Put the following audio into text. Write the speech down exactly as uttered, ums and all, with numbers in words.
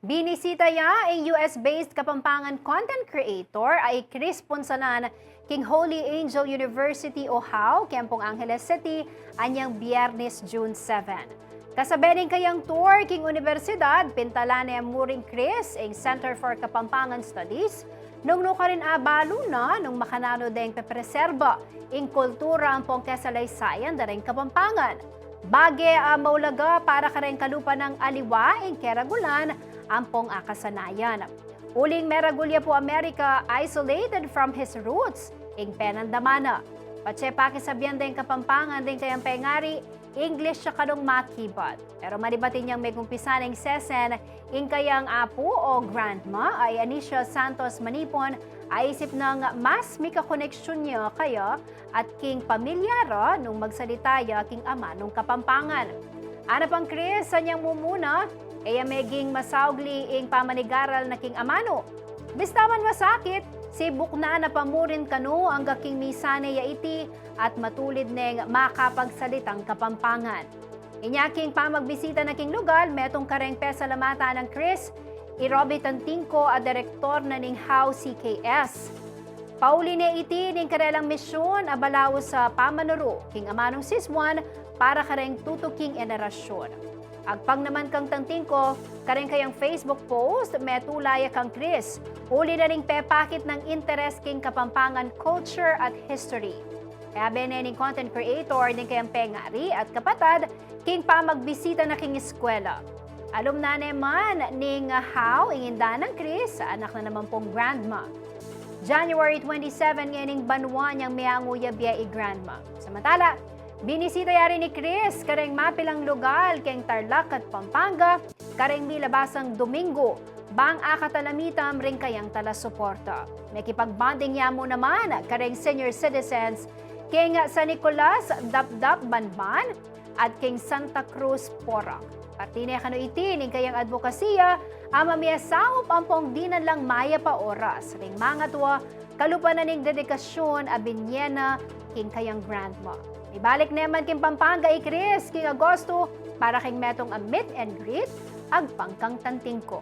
Binisita ya ing U S-based Kapampangan content creator a i Chris Punsalan king Holy Angel University, Ohio, keng Angeles City, anyang Biernis, June seven. Kasabe ning kayang tour king universidad, pintalan ne murin Chris ing Center for Kapampangan Studies, nung nukarin abalu na nung makananu deng pepreserba ing kultura ampong kesalaysayan da ring Kapampangan. Bage a maulaga para kareng kalupa nang aliwa ing keragulan ampong akasanayan. Uling meragul ya pu Amerika, isolated from his roots ing penandaman na. Patse pakisabian deng Kapampangan deng kayang pengari, English ya kanung makibat. Pero manibat inyang megumpisa neng sesen ing kayang apu o grandma a i Anicia Santos Manipon, aisip nang mas mika koneksyun ya kaya at king pamilya ra nung magsalita ya king amanung Kapampangan. Ana pang Chris, anyang mumuna, e ya meging masaugli ing pamanigaral na king amanu. Bista man masakit, sibuk na na pa murin kanu angga king misan ne ya iti at matulid neng makapagsalitang Kapampangan. Inya king pamagbisita na king lugal, metung kareng pesalamatan nang Chris i Robbie Tantingco a direktor na ning How C K S. Pauli ne iti ning karelang misyun a balaus a pamanuru king amanung siswan para kareng tutuking enerasyun. Agpang naman kang Tantingco, kareng kayang Facebook post, metula ya kang Chris uli na ning pepakit nang interes king Kapampangan culture at history. Kayabe ne ning content creator ding kayang pengari at kapatad king pamagbisita na king eskwela. Alumna ne man ning How ing inda nang Chris, anak na naman pung grandma. January twenty-seven ngening banua nyang meangu ya bie i grandma. Samantala, binisita ya rin ni Chris kareng mapilang lugal keng Tarlac at Pampanga kareng milabasang Domingo, bang akatalamitam ring kayang talasuporta. Mekipag-bonding ya mu naman kareng senior citizens keng San Nicolas, Dapdap, Banban, at king Santa Cruz, Porac. Parti ne kanu iti ning kayang adbokasiya a mamiasaup ampong dinan lang mayap a oras ring mangatua kalupa na ning dedikasyun a binye na king kayang grandma. Mibalik ne man king Pampanga i Chris king Agosto para king metung a meet and greet agpang kang Tantingco.